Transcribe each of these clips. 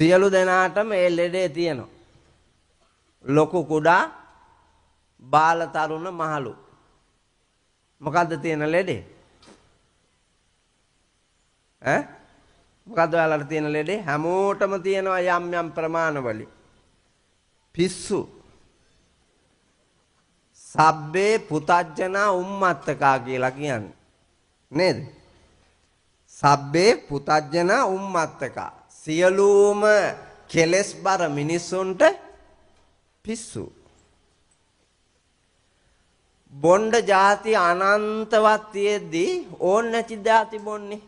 සියලු දෙනාටම ඒ ලෙඩේ තියෙනවා. ලොකු කුඩා බාල තරුණ මහලු. මොකද්ද තියෙන ලෙඩේ? ඈ මොකද්ද ඔයාලට තියෙන ලෙඩේ? හැමෝටම තියෙනවා යම් යම් ප්‍රමාණවලින්. පිස්සු. සබ්බේ පුතජ්ජනා උම්මත්තකා කියලා කියන්නේ. නේද? සබ්බේ පුතජ්ජනා උම්මත්තකා. සියලුම කෙලෙස් බර මිනිස්සුන්ට පිස්සු. බොණ්ඩ ಜಾති අනන්තවත් තියෙද්දි ඕන් නැති ಜಾති බොන්නේ.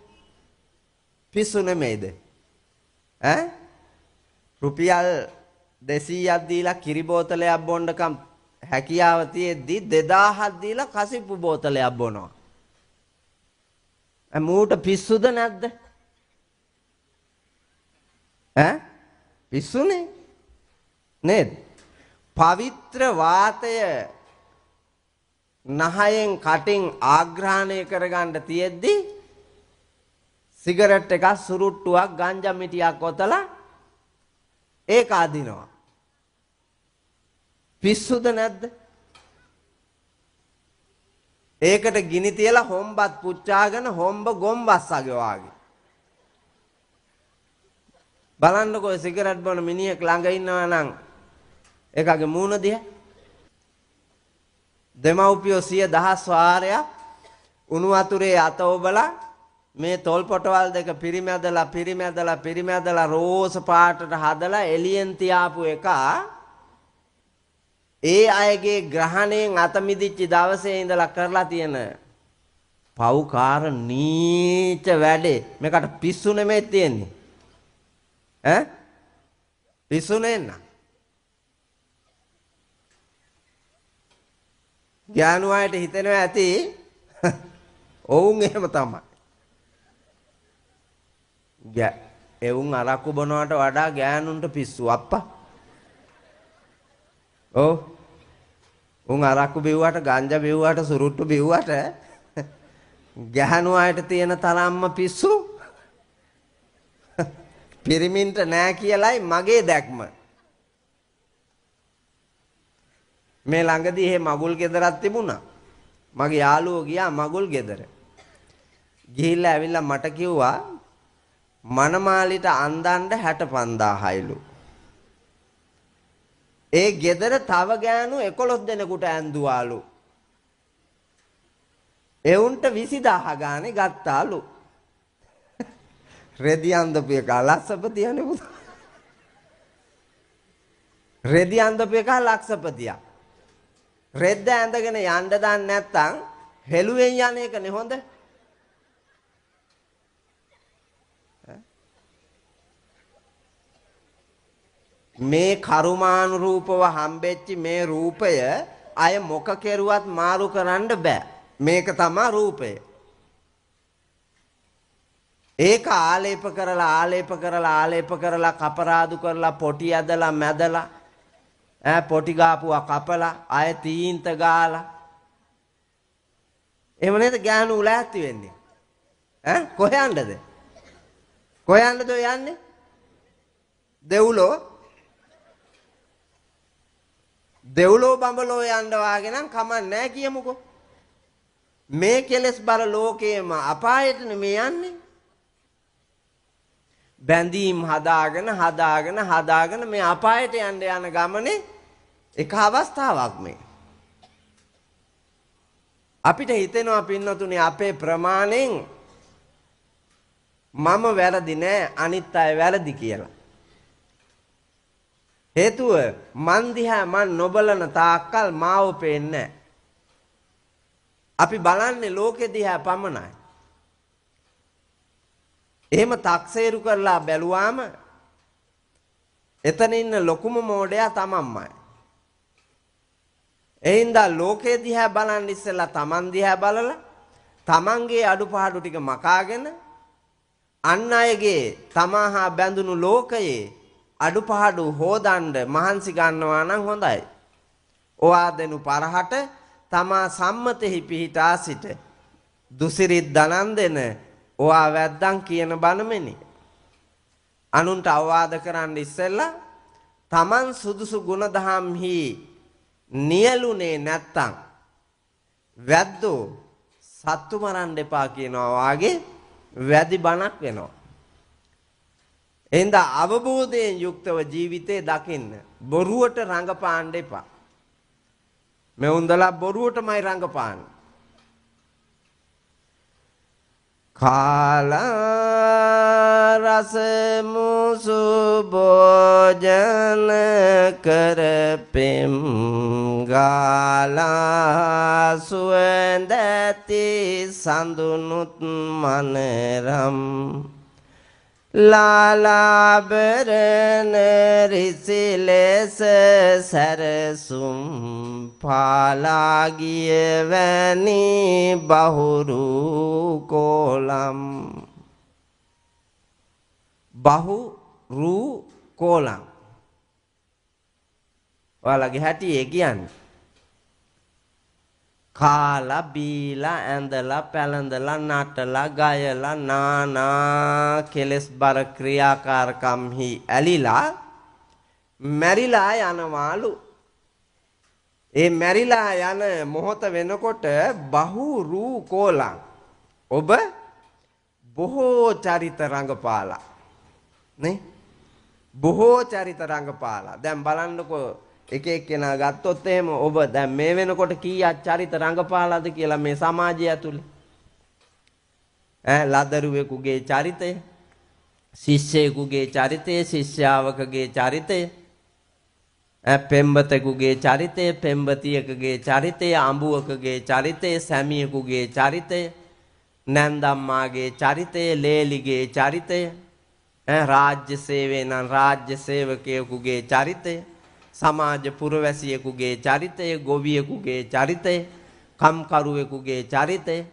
පිස්සු නෙමෙයිද? ඈ රුපියල් 200ක් දීලා කිරි බෝතලයක් බොන්නකම් හැකියාව තියෙද්දි 2000ක් දීලා කසිප්පු බෝතලයක් බොනවා. මූට පිස්සුද නැද්ද? ඈ පිස්සුනේ නේද? පවිත්‍ර වාතය නහයෙන් කටින් ආග්‍රහණය කරගන්න තියෙද්දි සිගරට් එකක් සුරුට්ටුවක් ගංජා මිටියක් ඔතලා ඒක අදිනවා. පිස්සුද නැද්ද? ඒකට ගිනි තියලා හොම්බත් පුච්චාගෙන හොම්බ ගොම්බස්සගේ වාගේ. බලන්නකෝ සිගරට් බොන මිනිහෙක් ළඟ ඉන්නවා නම් ඒකගේ මූණ දිහා. දෙමව්පියෝ සිය දහස් වාරයක් උණු වතුරේ අත ඔබලා මේ තොල් පොටවල් දෙක පිරිමැදලා පිරිමැදලා පිරිමැදලා රෝස පාටට හදලා එළියෙන් තියාපු එක ඒ අයගේ ග්‍රහණයෙන් අත මිදිච්ච දවසේ ඉඳලා කරලා තියෙන පව්කාර නීච වැඩේ. මේකට පිස්සු නෙමෙයි තියෙන්නේ. ඈ පිස්සු නේන්න. ගෑනු අයට හිතෙනවා ඇති ඔවුන් එහෙම තමයි. එවුන් අරක්කු බොනවට වඩා ගෑනුන්ට පිස්සු අප්පා. ඔව්. උන් අරක්කු බිව්වට ගංජා බිව්වට සුරුට්ටු බිව්වට ගැහණු අයට තියෙන තරම්ම පිස්සු පිරිමින්ට නෑ කියලයි මගේ දැක්ම. මේ ළඟදී එහෙ මගුල් ගෙදරක් තිබුණා. මගේ යාළුවෝ ගියා මගුල් ගෙදර. ගිහිල්ලා ඇවිල්ලා මට කිව්වා මනමාලිට අන්දන්න 65000යිලු. ඒ ගෙදර තව ගෑනු 11 දෙනෙකුට ඇන්දුවාලු. එවුන්ට 20000 ගානේ ගත්තාලු. රෙදි අන්දපු එක ලක්ෂපතියනේ පුතා. රෙදි අන්දපු එක ලක්ෂපතියා. රෙද්ද ඇඳගෙන යන්න දන්නේ නැත්නම් හෙළුවෙන් යන එකනේ හොඳ. මේ කරුමානුරූපව හම්බෙච්ච මේ රූපය අය මොක කෙරුවත් මාරු කරන්න බෑ. මේක තමා රූපය. ඒක ආලේප කරලා ආලේප කරලා ආලේප කරලා කපරාදු කරලා පොටි ඇදලා මැදලා ඈ පොටි ගාපුවා කපලා ආය තීන්ත ගාලා එහෙම නේද ගෑනු උලෑත්ති වෙන්නේ? ඈ කොහෙ යන්නද? කොහෙ යන්නද ඔය යන්නේ? දෙව්ලෝ දෙව්ලෝ බඹලෝ යන්න වාගේ නම් කමක් නෑ කියමුකෝ. මේ කෙලස් බර ලෝකේම අපායට නෙමෙයි යන්නේ. බැඳීම් හදාගෙන හදාගෙන හදාගෙන මේ අපායට යන්න යන ගමනේ එක අවස්ථාවක් මේ. අපිට හිතෙනවා පින්නතුනේ අපේ ප්‍රමාණයෙන් මම වැරදි නෑ අනිත් අය වැරදි කියලා. හේතුව මන් දිහා මන් නොබලන තාක්කල් මාව පේන්නේ නෑ. අපි බලන්නේ ලෝකෙ දිහා පමණයි. එහෙම තක්සේරු කරලා බැලුවාම එතන ඉන්න ලොකුම මෝඩයා තමන්මයි. ඒ හින්දා ලෝකෙ දිහා බලන් ඉස්සෙල්ලා තමන් දිහා බලලා තමන්ගේ අඩුපාඩු ටික මකාගෙන අන් අයගේ තමා හා බැඳුණු ලෝකයේ අඩුපාඩු හොදන්න මහන්සි ගන්නවා නම් හොඳයි. ඔවා දෙනු පරහට තමා සම්මතෙහි පිහිටා සිට දුසිරිත් දනන් දෙන ඔවා වැද්දන් කියන බණමෙනි. අනුන්ට අවවාද කරන්න ඉස්සෙල්ලා තමන් සුදුසු ගුණදහම්හි නියලුනේ නැත්තම් වැද්දෝ සත්තු මරන්න එපා කියනවා වාගේ වැදි බණක් වෙනවා. එහෙනම් අවබෝධයෙන් යුක්තව ජීවිතේ දකින්න. බොරුවට රඟපාන්න එපා. මේ උන්දලා බොරුවටමයි රඟපාන්නේ. කාලා රස මුසු භෝජන කර පෙම් ගාලා සුවඳ ඇති සඳුනුත් මනරම් ලාලාභරණ රිසි ලෙස සැරසුම් පාලා ගිය වැනි බහුරු කෝලම්. බහුරු කෝලම් ඔයාලගේ හැටි ඒ කියන්නේ. කාලා බීලා ඇඳලා පැළඳලා නටලා ගයලා නානා කෙලස් බර ක්‍රියාකාරකම්හි ඇලිලා මැරිලා යනවාලු. ඒ මැරිලා යන මොහොත වෙනකොට බහු රූ කෝලං ඔබ බොහෝ චරිත රඟපාලා නේ, බොහෝ චරිත රඟපාලා. දැන් බලන්නකෝ එක එක්කෙනා ගත්තොත් එහෙම ඔබ දැන් මේ වෙනකොට කීයක් චරිත රඟපාලාද කියලා මේ සමාජය ඇතුලේ. ඈ ලදරුවෙකුගේ චරිතය, ශිෂ්‍යයෙකුගේ චරිතය, ශිෂ්‍යාවකගේ චරිතය, ඈ පෙම්වතෙකුගේ චරිතය, පෙම්වතියකගේ චරිතය, අඹුවකගේ චරිතය, සැමියෙකුගේ චරිතය, නැන්දම්මාගේ චරිතය, ලේලිගේ චරිතය, ඈ රාජ්‍ය සේවයේ නම් රාජ්‍ය සේවකයෙකුගේ චරිතය, සමාජ පුරවැසියෙකුගේ චරිතය, ගොවියෙකුගේ චරිතය, කම්කරුවෙකුගේ චරිතය.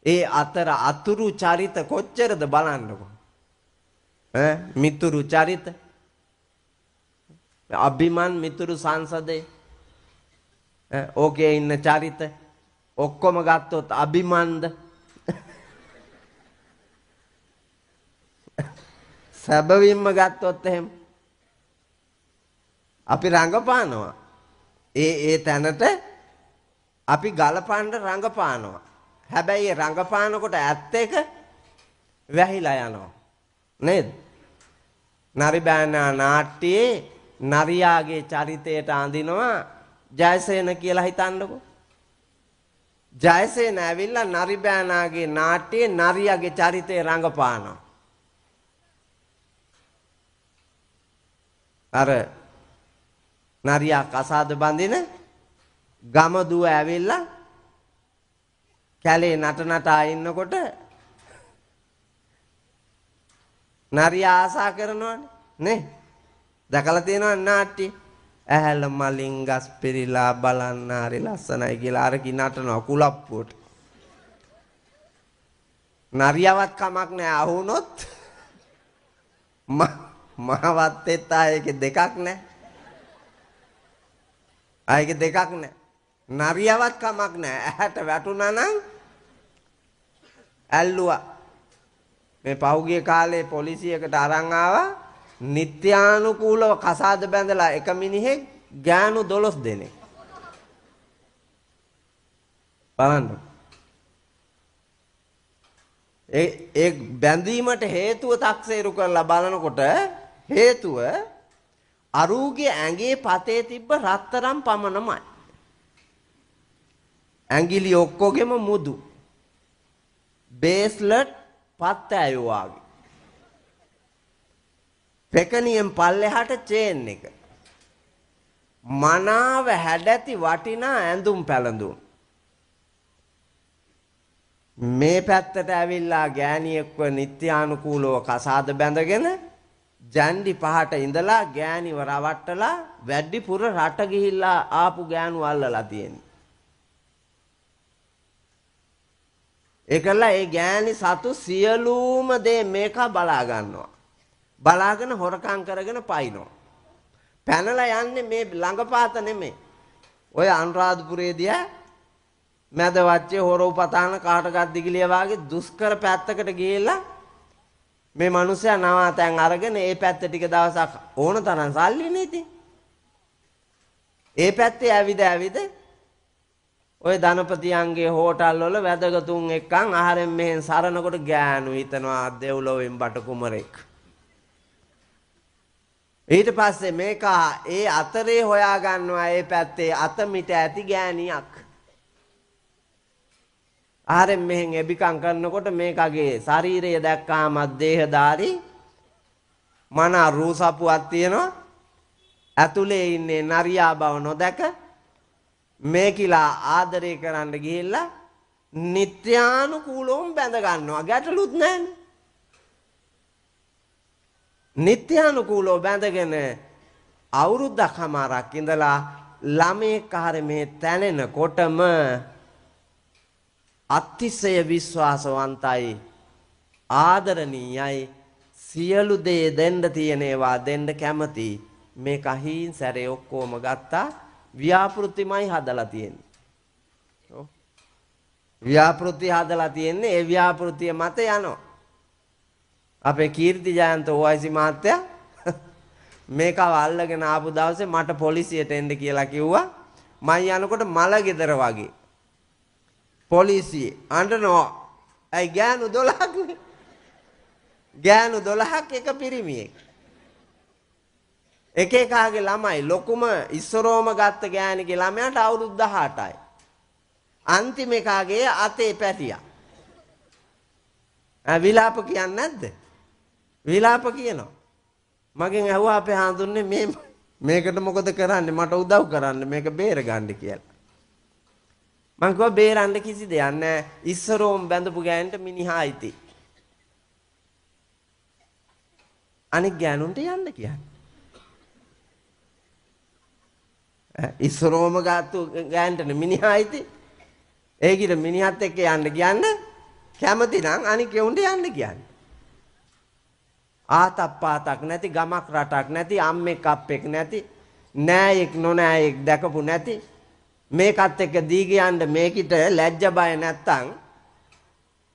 ඒ අතර අතුරු චරිත කොච්චරද බලන්නකෝ. ඈ මිතුරු චරිත, අභිමන් මිතුරු සංසදේ, ඈ ඕකේ ඉන්න චරිත ඔක්කොම ගත්තොත් අභිමන්ද සැබවින්ම ගත්තොත් එහෙම අපි රඟපානවා. ඒ ඒ තැනට අපි ගලපන්න රඟපානවා. හැබැයි ඒ රඟපානකොට ඇත්ත එක වැහිලා යනවා නේද? නරිබෑනා නාට්‍යයේ නරියාගේ චරිතයට අඳිනවා ජයසේන කියලා හිතන්නකෝ. ජයසේන ඇවිල්ලා නරිබෑනාගේ නාට්‍යයේ නරියාගේ චරිතය රඟපානවා. අර නරියා කසාද බඳින ගම දුව ඇවිල්ලා කැලේ නට නටා ඉන්නකොට නරියා ආසා කරනවනේ නේ. දැකලා තියෙනවනේ නාට්‍ය. ඇහැල මලින් ගස් පිරීලා බලන්න හරි ලස්සනයි කියලා අර කි නටනවා කුලප්පුවට. නරියාවත් කමක් නෑ අහුනොත් මහවත් එත් ආයේ දෙකක් නෑ. ආයේ දෙකක් නෑ. නරියාවත් කමක් නෑ. ඇහැට වැටුණා නම් ඇල්ලුවා. මේ පහුගිය කාලේ පොලිසියකට අරන් ආවා නිත්‍යානුකූලව කසාද බැඳලා එක මිනිහෙක් ගෑනු 12 දෙනෙක්. බලන්න. ඒ ඒ බැඳීමට හේතුව තක්සේරු කරලා බලනකොට හේතුව අරූගේ ඇඟේ පතේ තිබ්බ රත්තරන් පමණමයි. ඇඟිලි ඔක්කොගෙම මුදු. බේස්ලට් පත් ඇයෝ වාගේ. පෙකණියෙන් පල්ලෙහාට චේන් එක. මනාව හැඩැති වටිනා ඇඳුම් පැළඳුම්. මේ පැත්තට ඇවිල්ලා ගෑණියෙක්ව නිත්‍යානුකූලව කසාද බැඳගෙන ජණ්ඩි පහට ඉඳලා ගෑණිව රවට්ටලා වැඩිපුර රට ගිහිල්ලා ආපු ගෑනු අල්ලලා තියෙන්නේ. ඒකලා ඒ ගෑණි සතු සියලුම දේ මේකා බලා ගන්නවා. බලාගෙන හොරකම් කරගෙන පයින්නවා. පැනලා යන්නේ මේ ළඟපාත නෙමෙයි. ඔය අනුරාධපුරයේ දිහා මැද වච්චේ හොර උපතාන කාටගත් දිගිලිය වාගේ දුෂ්කර පැත්තකට ගිහිල්ලා මේ මිනිස්සයා නවාතැන් අරගෙන ඒ පැත්ත ටික දවසක් ඕන තරම් සල්ලිනේ ඉතින්. ඒ පැත්තේ ඇවිද ඇවිද ඔය ධනපතියන්ගේ හෝටල් වල වැදගතුන් එක්කන් ආහාරෙන් මෙහෙන් සරනකොට ගෑනු හිතනවා දෙව්ලොවෙන් බට කුමරෙක්. ඊට පස්සේ මේක ඒ අතරේ හොයා ගන්නවා ඒ පැත්තේ අත මිට ඇති ගෑණියක්. ආහාරෙන් මෙහෙන් එබිකම් කරනකොට මේකගේ ශරීරය දැක්කාම දේහධාරී මන රූසපුවක් තියෙනවා. ඇතුලේ ඉන්නේ නරියා බව නොදැක මේකිලා ආදරය කරන්න ගිහිල්ලා නිත්‍යානුකූලවම බැඳ ගන්නවා. ගැටලුත් නැහැනේ. නිත්‍යානුකූලව බැඳගෙන අවුරුද්දක්මාරක් ඉඳලා ළමයෙක් ආහාර මේ තැනෙනකොටම අතිශය විශ්වාසවන්තයි, ආදරණීයයි, සියලු දේ දෙන්න තියෙන ඒවා දෙන්න කැමති. මේක අහිං සැරේ ඔක්කොම ගත්තා. ව්‍යාපෘතිමයි හදලා තියෙන්නේ. ඔව්. ව්‍යාපෘති හදලා තියෙන්නේ. ඒ ව්‍යාපෘතිය මත යනවා. අපේ කීර්ති ජයන්ත OIC මහත්තයා මේකව අල්ලගෙන ආපු දවසේ මට පොලිසියට එන්න කියලා කිව්වා. මං යනකොට මල ගෙදර වගේ. පොලිසිය අඬනවා. ඇයි ගෑනු 12ක් නේ. ගෑනු 12ක් එක පිරිමියෙක්. එක එකාගේ ළමයි ලොකුම ඉස්සරෝම ගත්ත ගෑණිගේ ළමයාට අවුරුදු 18යි. අන්තිම එකාගේ අතේ පැටියා. විලාප කියන්නේ නැද්ද? විලාප කියනවා. මගෙන් ඇහුවා අපේ හාමුදුරනේ මේ මේකට මොකද කරන්නේ, මට උදව් කරන්න මේක බේර ගන්න කියලා. මං කිව්වා බේරන්න කිසි දෙයක් නෑ. ඉස්සරෝම බැඳපු ගෑනට මිනිහා අයිති. අනික් ගෑනුන්ට යන්න කියන්නේ. ඉස්සරෝම ගත්තු ගෑනට මිනිහා අයිති. ඒකිට මිනිහත් එක්ක යන්න කියන්න කැමති නම් අනික් එවුන්ට යන්න කියන්නේ. ආතප්පාතක් නැති, ගමක් රටක් නැති, අම්මෙක් අප්පෙක් නැති, නෑයෙක් නොනෑයෙක් දැකපු නැති මේකත් එක්ක දීග යන්න මේකිට ලැජ්ජ බය නැත්තම්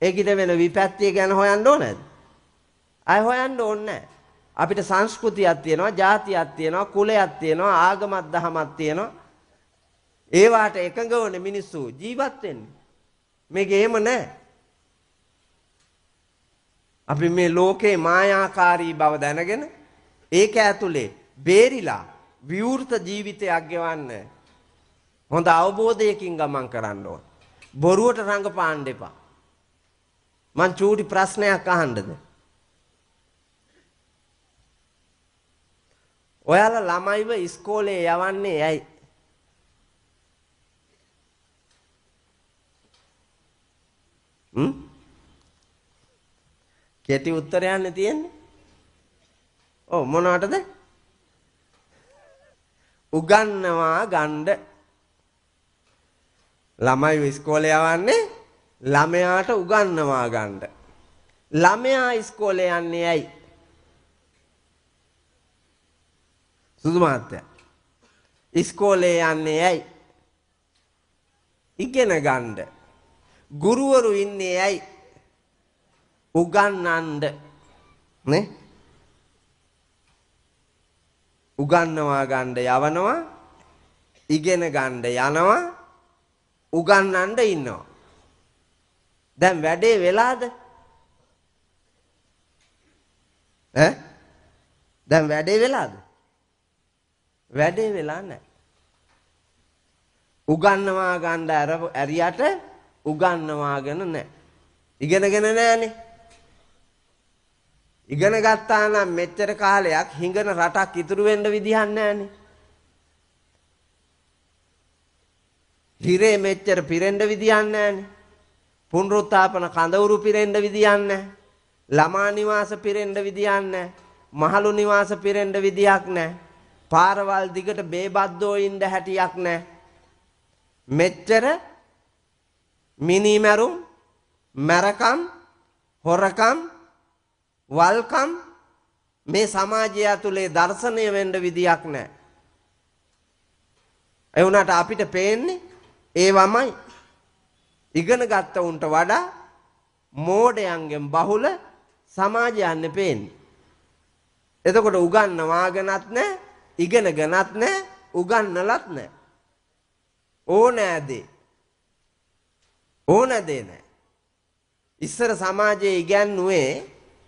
ඒකිට වෙන විපත්තිය ගැන හොයන්න ඕනද? අය හොයන්න ඕනේ නෑ. අපිට සංස්කෘතියක් තියෙනවා, ජාතියක් තියෙනවා, කුලයක් තියෙනවා, ආගමක් දහමක් තියෙනවා. ඒවාට එකඟ වන මිනිස්සු ජීවත් වෙන්නේ. මේක එහෙම නෑ. අපි මේ ලෝකේ මායාකාරී බව දැනගෙන ඒක ඇතුලේ බේරිලා විවෘත ජීවිතයක් ගෙවන්න හොඳ අවබෝධයකින් ගමන් කරන්න ඕන. බොරුවට රඟපාන්න එපා. මං චූටි ප්‍රශ්නයක් අහන්නද? ඔයාලා ළමයිව ඉස්කෝලේ යවන්නේ ඇයි? කෙටි උත්තරයන්නේ තියෙන්නේ. ඔව් මොනවටද? උගන්නවා ගන්න. ළමයිව ඉස්කෝලේ යවන්නේ ළමයාට උගන්නවා ගන්න. ළමයා ඉස්කෝලේ යන්නේ ඇයි? සුදු මහත්තයා ඉස්කෝලේ යන්නේ ඇයි? ඉගෙන ගන්න. ගුරුවරු ඉන්නේ ඇයි? උගන්වන්න නේ. උගන්නවා ගන්න යවනවා, ඉගෙන ගන්න යනවා, උගන්වන්න ඉන්නවා. දැන් වැඩේ වෙලාද? ඈ දැන් වැඩේ වෙලාද? වැඩේ වෙලා නැහැ. උගන්නවා ගන්න ඇරියට උගන්වාගෙන නැහැ. ඉගෙනගෙන නැහනේ. ඉගෙන ගත්තා නම් මෙච්චර කාලයක් හිඟන රටක් ඉතුරු වෙන්න විදිහක් නැහනේ. හිරේ මෙච්චර පිරෙන්න විදිහක් නැහනේ. පුනරුත්ථාපන කඳවුරු පිරෙන්න විදිහක් නැහැ. ළමා නිවාස පිරෙන්න විදිහක් නැහැ. මහලු නිවාස පිරෙන්න විදිහක් නැහැ. පාරවල් දිගට බේබද්දෝ ඉන්න හැටියක් නැහැ. මෙච්චර මිනිමැරුම්, මැරකම්, හොරකම්, වල්කම් මේ සමාජය ඇතුලේ දර්ශනය වෙන්න විදියක් නැහැ. ඒ වුණාට අපිට පේන්නේ ඒවමයි. ඉගෙන ගත්ත උන්ට වඩා මෝඩයන්ගෙන් බහුල සමාජය යන්නේ පේන්නේ. එතකොට උගන්වාගෙනත් නැහැ, ඉගෙනගෙනත් නැහැ, උගන්නලත් නැහැ. ඕනෑ දේ. ඕන දේ නෑ. ඉස්සර සමාජයේ ඉගැන්නුවේ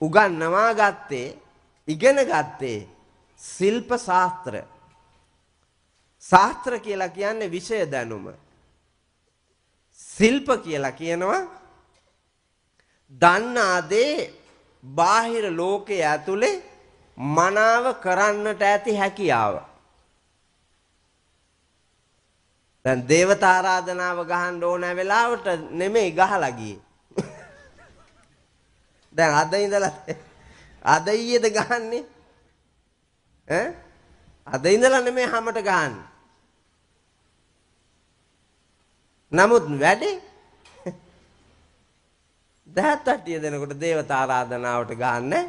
උගන්නවා ගත්තේ ඉගෙන ගත්තේ ශිල්ප ශාස්ත්‍ර. ශාස්ත්‍ර කියලා කියන්නේ විෂය දැනුම. ශිල්ප කියලා කියනවා දන්නා දේ බාහිර ලෝකයේ ඇතුලේ මනාව කරන්නට ඇති හැකියාව. දැන් දේවතා ආරාධනාව ගහන්න ඕන වෙලාවට නෙමෙයි ගහලා ගියේ. දැන් අද ඉඳලා අද ඊයේද ගහන්නේ? ඈ අද ඉඳලා නෙමෙයි හැමට ගහන්නේ. නමුත් වැඩේ දහත් අට්ටිය දෙනකොට දේවතා ආරාධනාවට ගහන්නේ.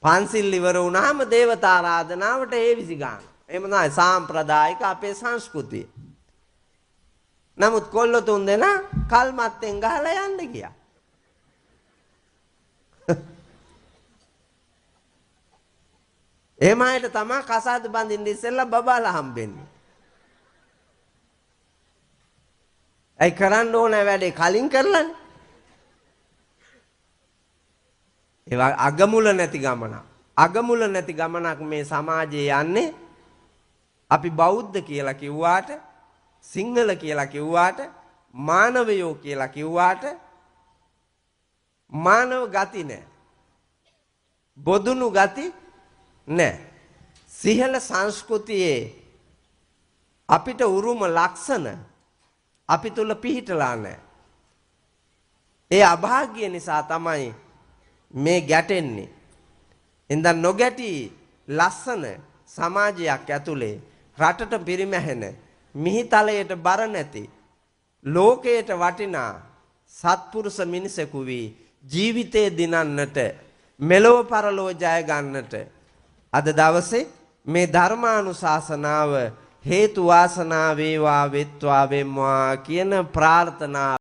පන්සිල් ඉවර වුණාම දේවතා ආරාධනාවට ඒ විසි ගන්න. එහෙම තමයි සාම්ප්‍රදායික අපේ සංස්කෘතිය. නමුත් කොල්ල තුන් දෙනා කල්මත්තෙන් ගහලා යන්න ගියා. එහෙම අයට තමා කසාද බඳින්න ඉස්සෙල්ලා බබාලා හම්බෙන්නේ. ඇයි කරන්න ඕන වැඩේ කලින් කරලානේ. ඒවා අගමුල නැති ගමනක්. අගමුල නැති ගමනක් මේ සමාජයේ යන්නේ. අපි බෞද්ධ කියලා කිව්වාට, සිංහල කියලා කිව්වාට, මානවයෝ කියලා කිව්වාට මානව ගති නෑ. බොදුණු ගති නෑ. සිහල සංස්කෘතියේ අපිට උරුම ලක්ෂණ අපි තුල පිහිටලා නෑ. ඒ අභාග්‍ය නිසා තමයි මේ ගැටෙන්නේ. එඳන් නොගැටි ලස්සන සමාජයක් ඇතුලේ රටට පිරිමැහෙන මිහිතලයට බර නැති ලෝකයට වටිනා සත්පුරුෂ මිනිසෙකු වී ජීවිතේ දිනන්නට මෙලොව පරලොව ජය ගන්නට අද දවසේ මේ ධර්මානුශාසනාව හේතු වාසනා වේවා වෙත්වා වෙම්වා කියන ප්‍රාර්ථනා